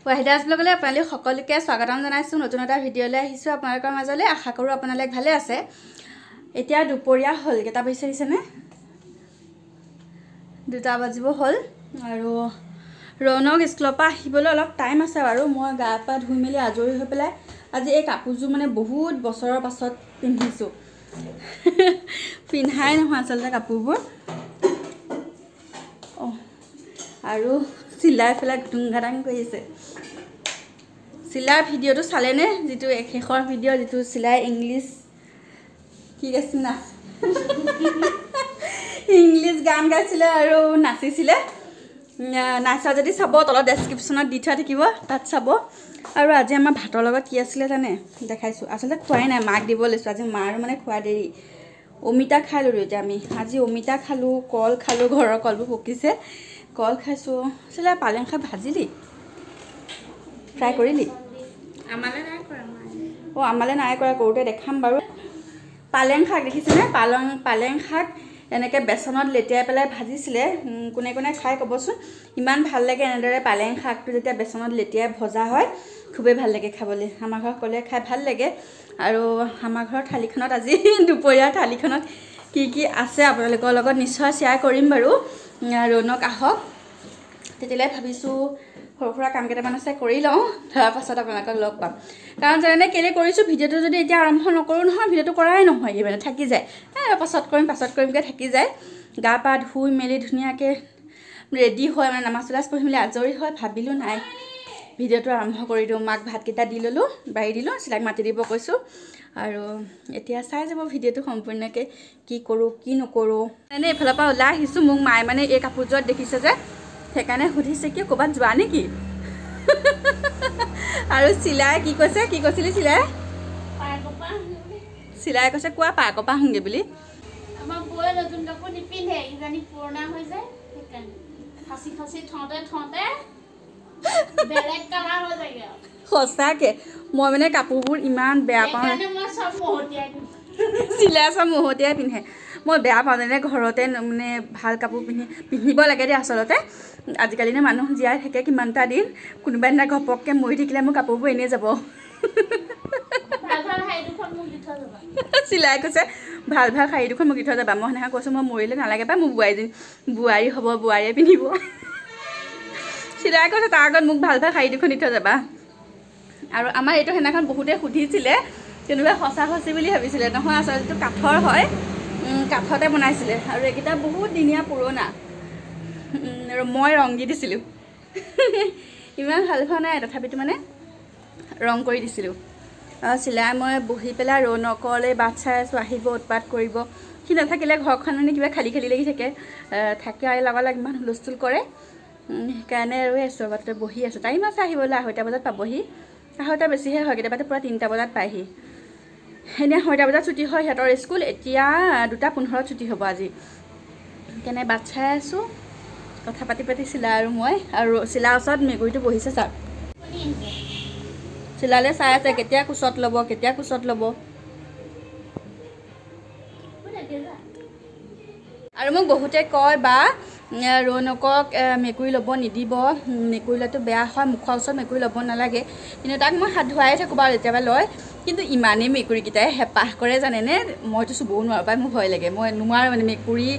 ৱাহিদাজ ব্লগলৈ আপোনালোক সকলোকে স্বাগতম জনাইছোঁ। নতুন এটা ভিডিঅ'লৈ আহিছোঁ আপোনালোকৰ মাজলৈ। আশা কৰোঁ আপোনালোক ভালে আছে। এতিয়া দুপৰীয়া হ'ল, কেইটা বাজিছে দিছেনে? 2টা বাজিব হ'ল আৰু ৰৌনক স্কুলৰ পৰা আহিবলৈ অলপ টাইম আছে বাৰু। মই গা পা ধুই মেলি আজৰি হৈ পেলাই আজি এই কাপোৰযোৰ মানে বহুত বছৰৰ পাছত পিন্ধিছোঁ, পিন্ধাই নহয় আচলতে কাপোৰবোৰ। অঁ, আৰু চিলাই পেলাই ঘুটুং ঘাটাং কৰি আছে। চিলাৰ ভিডিঅ'টো চালেনে? যিটো শেষৰ ভিডিঅ', যিটো চিলাই ইংলিছ কি গাইছিল, নাচ ইংলিছ গান গাইছিলে আৰু নাচিছিলে। নাচা যদি চাব, তলত ডেছক্ৰিপশ্যনত দি থোৱা থাকিব, তাত চাব। আৰু আজি আমাৰ ভাতৰ লগত কি আছিলে জানে? দেখাইছোঁ। আচলতে খোৱাই নাই, মাক দিব লৈছোঁ। আজি মাৰো মানে খোৱা দেৰি। অমিতা খাই ল'লোঁ এতিয়া আমি। আজি অমিতা খালোঁ, কল খালোঁ, ঘৰৰ কলবোৰ পকিছে, কল খাইছোঁ। চিলাই পালেং শাক ভাজিলি, ফ্ৰাই কৰিলি? অঁ, আমালৈ নাই কৰা, কৰোঁতে দেখাম বাৰু। পালেং শাক দেখিছেনে? পালেং শাক এনেকৈ বেচনত লেটিয়াই পেলাই ভাজিছিলে। কোনে কোনে খাই ক'বচোন, ইমান ভাল লাগে এনেদৰে পালেং শাকটো যেতিয়া বেচনত লেটিয়াই ভজা হয়, খুবেই ভাল লাগে খাবলৈ। আমাৰ ঘৰত সকলোৱে খাই ভাল লাগে। আৰু আমাৰ ঘৰৰ থালিখনত আজি দুপৰীয়াৰ থালিখনত কি কি আছে আপোনালোকৰ লগত নিশ্চয় শ্বেয়াৰ কৰিম বাৰু। ৰৌনক আহক, তেতিয়ালৈ ভাবিছোঁ সৰু সুৰা কাম কেইটামান আছে কৰি লওঁ, তাৰ পাছত আপোনালোকক লগ পাম। কাৰণ জানেনে কেলৈ কৰিছোঁ ভিডিঅ'টো? যদি এতিয়া আৰম্ভ নকৰোঁ নহয়, ভিডিঅ'টো কৰাই নহয়, মানে থাকি যায়। পাছত কৰিম পাছত কৰিমকৈ থাকি যায়। গা পা ধুই মেলি ধুনীয়াকৈ ৰেডি হয়, মানে নামাজ চামাজ পঢ়ি মেলি আজৰি হয়, ভাবিলোঁ নাই ভিডিঅ'টো আৰম্ভ কৰি দিওঁ। মাক ভাতকেইটা দি ল'লোঁ, বাঢ়ি দিলোঁ, চিলাক মাতি দিব কৈছোঁ। আৰু এতিয়া চাই যাব ভিডিঅ'টো সম্পূৰ্ণকৈ, কি কৰোঁ কি নকৰোঁ। এনেই এইফালৰ পৰা ওলাই আহিছোঁ। মোক মায়ে মানে এই কাপোৰযোৰত দেখিছে যে, সেইকাৰণে সুধিছে কি ক'ৰবাত যোৱা নেকি। আৰু চিলাই কি কৈছে, কি কৈছিলি চিলাই? চিলাই কৈছে কোৱা পাৰ্কৰ পৰা আহোঁগৈ বুলি। সঁচাকে মই মানে কাপোৰবোৰ ইমান বেয়া পাওঁ, চিলাই চব মহতিয়াই পিন্ধে, মই বেয়া পাওঁ। যেনে ঘৰতে মানে ভাল কাপোৰ পিন্ধিব লাগে দেই আচলতে। আজিকালি নে মানুহ জীয়াই থাকে কিমানটা দিন, কোনোবা দিনা ঘপককৈ মৰি থাকিলে মোৰ কাপোৰবোৰ এনেই যাব। চিলাই কৈছে ভাল ভাল শাৰী দুখন মোক দি থৈ যাবা। মই সেনেকৈ কৈছোঁ মই মৰিলে নালাগে পাই, মোৰ বোৱাৰীজনী বোৱাৰী হ'ব, বোৱাৰীয়ে পিন্ধিব। চিলাই কৈছে তাৰ আগত মোক ভাল ভাল শাৰী দুখন দি থৈ যাবা। আৰু আমাৰ এইটো সেইদিনাখন বহুতে সুধিছিলে, কোনোবাই সঁচা সঁচি বুলি ভাবিছিলে, নহয় আচলতে এইটো কাঠৰ হয়, কাঠতে বনাইছিলে। আৰু এইকেইটা বহুত দিনীয়া পুৰণা, মই ৰং দি দিছিলোঁ, ইমান ভাল হোৱা নাই তথাপিতো মানে ৰং কৰি দিছিলোঁ। চিলাই মই বহি পেলাই ৰৌনকলৈ বাট চাই আছোঁ, আহিব উৎপাত কৰিব। সি নাথাকিলে ঘৰখন মানে কিবা খালী খালী লাগি থাকে, থাকে লগে লগে ইমান হুলস্থুল কৰে। সেইকাৰণে আৰু আছোঁ বাটতে বহি আছোঁ। টাইম আছে আহিবলৈ, 2:30 বজাত পাবহি। 2:30 বেছিহে হয়, কেতিয়াবাতো পূৰা 3টা বজাত পায়হি। এনেই 2:30 বজাত ছুটি হয় সিহঁতৰ স্কুল, এতিয়া 2:15 ছুটি হ'ব আজি। সেইকাৰণে বাট চাই আছোঁ, কথা পাতি পাতি চিলা আৰু মই। আৰু চিলাৰ ওচৰত মেকুৰীটো বহিছে চাওক, চিলালে চাই আছে কেতিয়া কোচত ল'ব, কেতিয়া কোচত ল'ব। আৰু মোক বহুতে কয় বা ৰৌনকক মেকুৰী ল'ব নিদিব, মেকুৰী লোৱাটো বেয়া হয়, মুখৰ ওচৰত মেকুৰী ল'ব নালাগে। কিন্তু তাক মই হাত ধুৱাই থাকোঁ বাৰু, কেতিয়াবা লয়। কিন্তু ইমানেই মেকুৰীকেইটাই হেঁপাহ কৰে জানেনে, মইতো চুবও নোৱাৰোঁ পাই, মোৰ ভয় লাগে, মই নোৱাৰোঁ মানে মেকুৰী।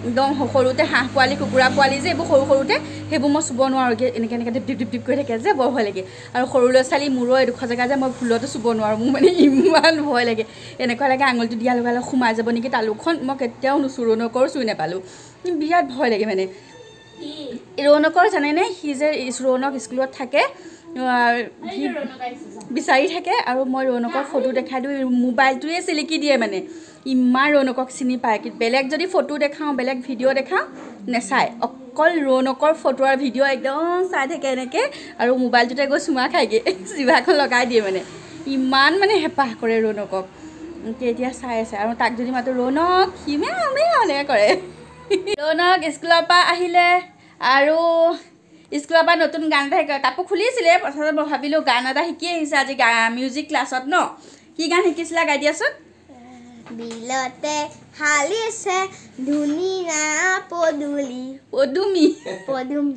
একদম সৰুতে হাঁহ পোৱালি কুকুৰা পোৱালি যে এইবোৰ সৰু সৰুতে সেইবোৰ মই চুব নোৱাৰোঁ, এনেকৈ এনেকৈ ঢিপ ঢিপ ঢিপ কৰি থাকে যে, বৰ ভয় লাগে। আৰু সৰু ল'ৰা ছোৱালী মোৰো এডোখৰ জেগা যে মই ভুলতো চুব নোৱাৰোঁ, মোৰ মানে ইমান ভয় লাগে, এনেকুৱা লাগে আঙুলিটো দিয়াৰ লগে লগে সোমাই যাব নেকি তালুখন। মই কেতিয়াও নুচুৰো, ৰৌনকৰো চুই নাপালোঁ, বিৰাট ভয় লাগে মানে। ৰৌনকৰ জানেনে, সি যে ৰৌনক স্কুলত থাকে, সি বিচাৰি থাকে আৰু মই ৰৌনকৰ ফটো দেখাই দিওঁ, মোবাইলটোৱে চেলেকি দিয়ে মানে, ইমান ৰৌনকক চিনি পায়। বেলেগ যদি ফটো দেখাওঁ, বেলেগ ভিডিঅ' দেখাওঁ নেচায়, অকল ৰৌনকৰ ফটো আৰু ভিডিঅ' একদম চাই থাকে এনেকৈ, আৰু মোবাইলটোতে গৈ চুমা খায়গৈ, জিভাখন লগাই দিয়ে মানে, ইমান মানে হেঁপাহ কৰে ৰৌনকক। এতিয়া চাই আছে। আৰু তাক যদি মাতো ৰৌনক, সি মেও মেও এনেকৈ কৰে। ৰৌনক স্কুলৰ পৰা আহিলে আৰু স্কুলৰ পৰা নতুন গান এটা শিকাই, কাপোৰ খুলিছিলে প্ৰথমতে, মই ভাবিলোঁ গান এটা শিকি আহিছে আজি মিউজিক ক্লাছত ন। কি গান শিকিছিলা গাই দিয়াচোন। বিলতে হালিছে ধুনীয়া পদূলি, পদুমি, পদুমি,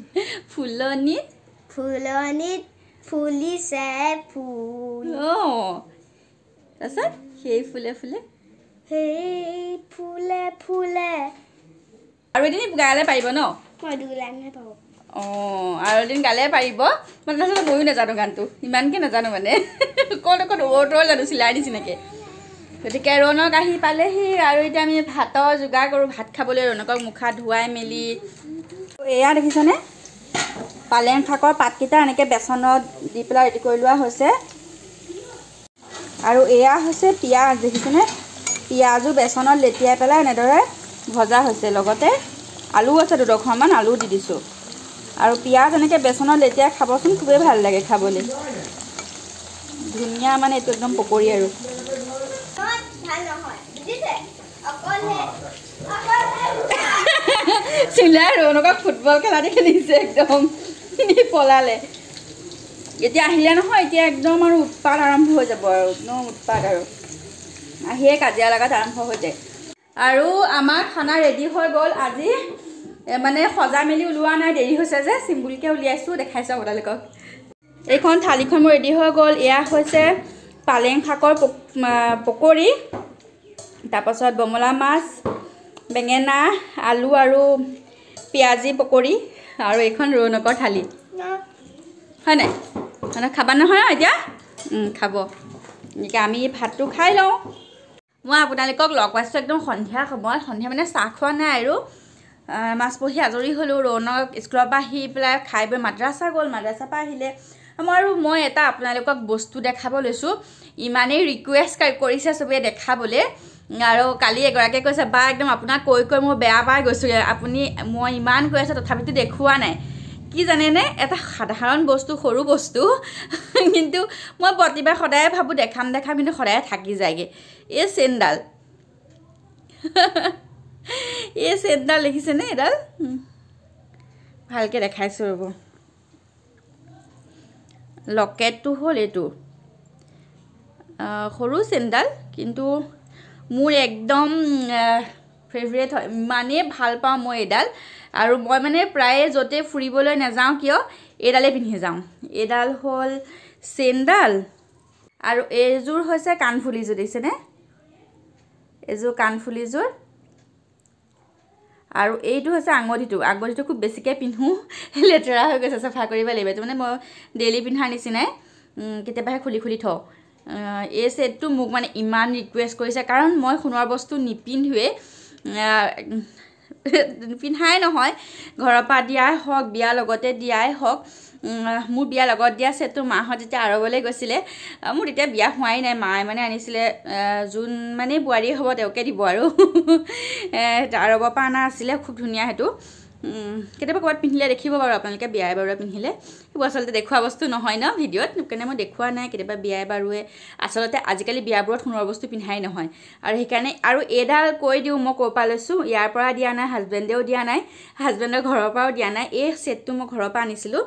ফুলনিত, ফুলনিত ফুলিছে ফুল। অঁ, তাৰপিছত সেই ফুলে ফুলে, সেই ফুলে ফুলে। আৰু এদিন গালে পাৰিব ন? মই দুলাইনহে পাৰোঁ। অঁ, আৰু এদিন গালে পাৰিব। মানে তাৰপিছত ময়ো নাজানো গানটো, ইমানকৈ নাজানো মানে, ক'ত ক'ত অ'ৰ জানো চিলাই নিচিনাকৈ। গতিকে ৰৌনক আহি পালেহি আৰু এতিয়া আমি ভাতৰ যোগাৰ কৰোঁ, ভাত খাবলৈ। ৰৌনকক মুখা ধুৱাই মেলি এয়া দেখিছেনে পালেং শাকৰ পাতকেইটা এনেকৈ বেচনত দি পেলাই ৰেডি কৰি লোৱা হৈছে। আৰু এয়া হৈছে পিঁয়াজ, দেখিছেনে পিঁয়াজো বেচনত লেটিয়াই পেলাই এনেদৰে ভজা হৈছে। লগতে আলু আছে দুডোখৰমান, আলু দি দিছোঁ। আৰু পিঁয়াজ এনেকৈ বেচনত লেটিয়াই খাবচোন, খুবেই ভাল লাগে খাবলৈ, ধুনীয়া মানে এইটো একদম পকৰী। আৰু চিলাই ৰৌনকক ফুটবল খেলা দি খেলিছে, একদম পলালে। এতিয়া আহিলে নহয়, এতিয়া একদম আৰু উৎপাত আৰম্ভ হৈ যাব আৰু, একদম উৎপাত আৰু আহিয়ে কাজিয়া লগাত আৰম্ভ হৈ যায়। আৰু আমাৰ খানা ৰেডি হৈ গ'ল। আজি মানে সজাই মেলি ওলোৱা নাই, দেৰি হৈছে যে, চিম্পুলকৈ উলিয়াইছোঁ, দেখাইছোঁ আপোনালোকক। এইখন থালিখন মোৰ ৰেডি হৈ গ'ল। এয়া হৈছে পালেং শাকৰ পকৰী, তাৰপাছত বমলা মাছ, বেঙেনা, আলু আৰু পিঁয়াজি পকৰী, আৰু এইখন ৰৌনকৰ থালি। হয় নাই? মানে খাবা নহয় এতিয়া? খাব। এনেকৈ আমি ভাতটো খাই লওঁ। মই আপোনালোকক লগ পাইছোঁ একদম সন্ধিয়া সময়ত। সন্ধিয়া মানে চাহ খোৱা নাই আৰু, মাছ পঢ়ি আজৰি হ'লোঁ। ৰৌনক স্কুলৰ পৰা আহি পেলাই খাই বৈ মাদ্ৰাছা গ'ল, মাদ্ৰাছাৰ পৰা আহিলে। মই এটা আপোনালোকক বস্তু দেখাব লৈছোঁ, ইমানেই ৰিকুৱেষ্ট কৰিছে চবেই দেখাবলৈ। আৰু কালি এগৰাকীয়ে কৈছে, বা একদম আপোনাক কৈ কৈ মই বেয়া পাই গৈছোঁগৈ, আপুনি মই ইমান কৈ আছোঁ তথাপিতো দেখুওৱা নাই। কি জানেনে, এটা সাধাৰণ বস্তু, সৰু বস্তু, কিন্তু মই প্ৰতিবাৰ সদায় ভাবোঁ দেখাম দেখাম, কিন্তু সদায় থাকি যায়গৈ। এই চেইনডাল, এই চেইনডাল দেখিছেনে? এডাল ভালকৈ দেখাইছোঁ ৰ'ব। লকেটটো হ'ল এইটো, সৰু চেইনডাল, কিন্তু মোৰ একদম ফেভৰেট হয়, ইমানেই ভাল পাওঁ মই এইডাল। আৰু মই মানে প্ৰায়ে য'তে ফুৰিবলৈ নাযাওঁ কিয় এইডালেই পিন্ধি যাওঁ। এইডাল হ'ল চেইনডাল, আৰু এইযোৰ হৈছে কাণফুলিযোৰ, দেখিছেনে? এইযোৰ কাণফুলিযোৰ। আৰু এইটো হৈছে আঙুঠিটো। আঙুঠিটো খুব বেছিকৈ পিন্ধোঁ, লেতেৰা হৈ গৈছে, চাফা কৰিব লাগিব। এইটো মানে মই ডেইলি পিন্ধাৰ নিচিনাই, কেতিয়াবাহে খুলি খুলি থওঁ। এই ছেটটো মোক মানে ইমান ৰিকুৱেষ্ট কৰিছে, কাৰণ মই সোণৰ বস্তু নিপিন্ধোৱেই, পিন্ধাই নহয়, ঘৰৰ পৰা দিয়াই হওক, বিয়াৰ লগতে দিয়াই হওক। মোৰ বিয়াৰ লগত দিয়া ছেটটো মাহঁত যেতিয়া আৰৱলৈ গৈছিলে, মোৰ তেতিয়া বিয়া হোৱাই নাই, মায়ে মানে আনিছিলে, যোন মানে বোৱাৰী হ'ব তেওঁকে দিব আৰু। আৰৱৰ পৰা অনা আছিলে, খুব ধুনীয়া সেইটো। কেতিয়াবা ক'ৰবাত পিন্ধিলে দেখিব বাৰু আপোনালোকে, বিয়াই বাৰুৱে পিন্ধিলে। সেইবোৰ আচলতে দেখুওৱা বস্তু নহয় ন ভিডিঅ'ত, সেইকাৰণে মই দেখুওৱা নাই। কেতিয়াবা বিয়াই বাৰুৱে, আচলতে আজিকালি বিয়াবোৰত সোণৰ বস্তু পিন্ধাই নহয় আৰু সেইকাৰণে। আৰু এইডাল কৈ দিওঁ মই ক'ৰ পৰা লৈছোঁ, ইয়াৰ পৰা দিয়া নাই, হাজবেণ্ডেও দিয়া নাই, হাজবেণ্ডৰ ঘৰৰ পৰাও দিয়া নাই। এই ছেটটো মই ঘৰৰ পৰা আনিছিলোঁ,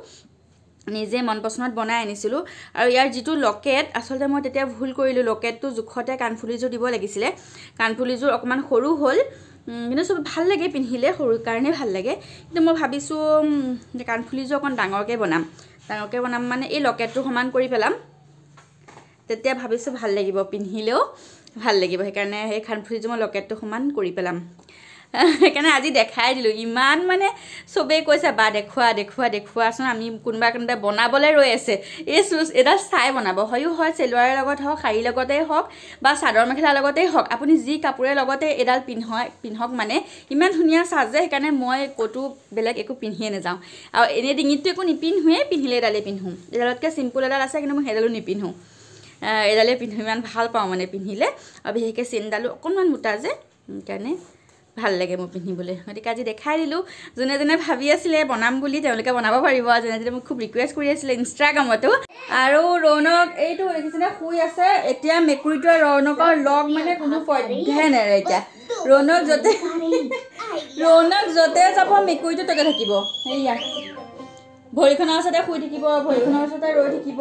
নিজে মন পচন্দত বনাই আনিছিলোঁ। আৰু ইয়াৰ যিটো লকেট, আচলতে মই তেতিয়া ভুল কৰিলোঁ, লকেটটো জোখতে কাণফুলিযোৰ দিব লাগিছিলে। কাণফুলিযোৰ অকণমান সৰু হ'ল, কিন্তু চব ভাল লাগে পিন্ধিলে, সৰু কাৰণে ভাল লাগে। কিন্তু মই ভাবিছোঁ কাণফুলিযোৰ অকণ ডাঙৰকৈ বনাম, ডাঙৰকৈ বনাম মানে এই লকেটটো সমান কৰি পেলাম, তেতিয়া ভাবিছোঁ ভাল লাগিব পিন্ধিলেও ভাল লাগিব। সেইকাৰণে সেই কাণফুলিযোৰ মই লকেটটো সমান কৰি পেলাম, সেইকাৰণে আজি দেখাই দিলোঁ। ইমান মানে চবেই কৈছে বা দেখুওৱা দেখুওৱা দেখুওৱাচোন, আমি কোনোবা কোনোবাই বনাবলৈ ৰৈ আছে এই চুজ এডাল চাই বনাব। হয়ো হয়, চেলোৱাৰৰ লগত হওক, শাৰীৰ লগতেই হওক, বা চাদৰ মেখেলাৰ লগতেই হওক, আপুনি যি কাপোৰে লগতে এডাল পিন্ধক, মানে ইমান ধুনীয়া সাজে। সেইকাৰণে মই ক'তো বেলেগ একো পিন্ধিয়ে নাযাওঁ। আৰু এনেই ডিঙিতটো একো নিপিন্ধোৱেই, পিন্ধিলে এডালেই পিন্ধোঁ। এডালতকৈ চিম্পুল এডাল আছে, কিন্তু মই সেইডালো নিপিন্ধোঁ, এডালেই পিন্ধোঁ। ইমান ভাল পাওঁ মানে পিন্ধিলে, আৰু বিশেষকৈ চেইনডালো অকণমান মোটা যে, সেইকাৰণে ভাল লাগে মোৰ পিন্ধিবলৈ। গতিকে আজি দেখাই দিলোঁ। যোনে যোনে ভাবি আছিলে বনাম বুলি, তেওঁলোকে বনাব পাৰিব। যোনে যোনে মোক খুব ৰিকুৱেষ্ট কৰি আছিলে ইনষ্টাগ্ৰামতো। আৰু ৰৌনক এইটো দেখিছেনে শুই আছে এতিয়া। মেকুৰীটোৱে ৰৌনকৰ লগ মানে কোনো পধ্যে নেৰে এতিয়া। ৰৌনক য'তে যাব মেকুৰীটো ততে থাকিব। সেয়া ভৰিখনৰ ওচৰতে শুই থাকিব, ভৰিখনৰ ওচৰতে ৰৈ থাকিব।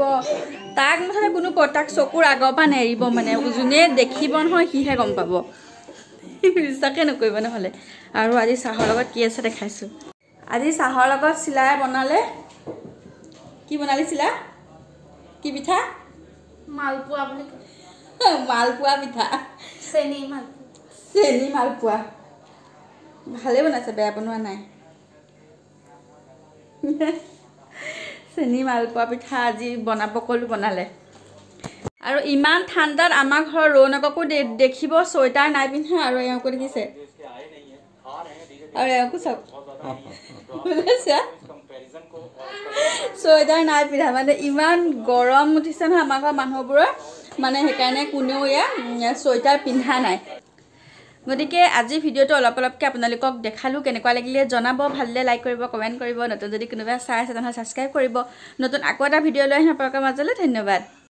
তাক মুঠতে কোনো তাক চকুৰ আগৰ পৰা নেৰিব, মানে যোনে দেখিব নহয় সিহে গম পাব, বিশ্বাসে নকৰিব নহ'লে। আৰু আজি চাহৰ লগত কি আছে দেখাইছোঁ। আজি চাহৰ লগত চিলাই বনালে। কি বনালি চিলা? কি পিঠা? মালপোৱা বুলি কয়। মালপোৱা পিঠা, চেনি মালপোৱা। চেনি মালপোৱা ভালেই বনাইছে, বেয়া বনোৱা নাই। চেনি মালপোৱা পিঠা আজি বনাব ক'লো, বনালে। আৰু ইমান ঠাণ্ডাত আমাৰ ঘৰৰ ৰৌনককো দেখিব চুৱেটাৰ নাই পিন্ধা, আৰু এওঁকো দেখিছে, আৰু এওঁকো চাওক চুৱেটাৰ নাই পিন্ধা। মানে ইমান গৰম উঠিছে নহয় আমাৰ ঘৰৰ মানুহবোৰৰ, মানে সেইকাৰণে কোনেও ইয়াত চুৱেটাৰ পিন্ধা নাই। গতিকে আজি ভিডিঅ'টো অলপ অলপকৈ আপোনালোকক দেখালোঁ, কেনেকুৱা লাগিলে জনাব, ভাল লাগিলে লাইক কৰিব, কমেণ্ট কৰিব, নতুন যদি কোনোবাই চাই আছে তেনেহ'লে ছাবস্ক্ৰাইব কৰিব। নতুন আকৌ এটা ভিডিঅ' লৈ আহিম আপোনালোকৰ মাজলৈ। ধন্যবাদ।